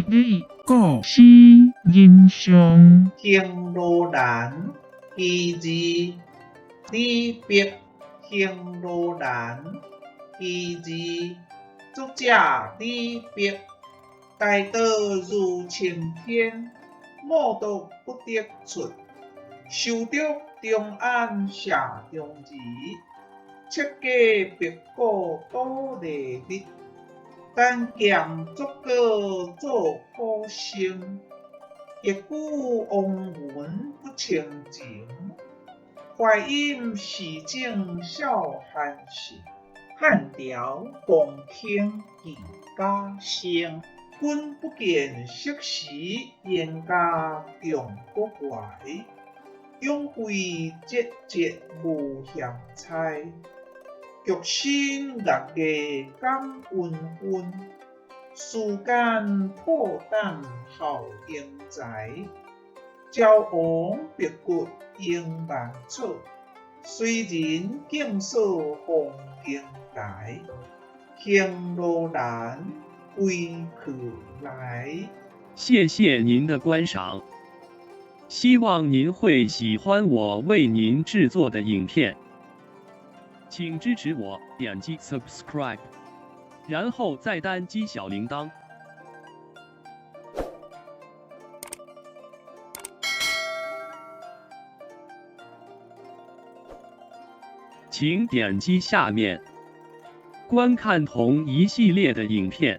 理故事人上。行路難，其二，李白。行路難，其二，作者李白。大道如青天，冒毒不得出。修竹中安谢中儿，切家白骨倒立日。单剑足过做苦生，一句王文不称情。淮阴市井少寒士，汉朝公卿纪家声。君不见昔时冤家重国怀，永徽节节无嫌猜。局身六月感恩恩，世间破胆好英才。昭王白骨迎万草，随人径扫黄金台。行路难，归去来。谢谢您的观赏，希望您会喜欢我为您制作的影片。请支持我，点击 subscribe，然后再单击小铃铛。请点击下面观看同一系列的影片。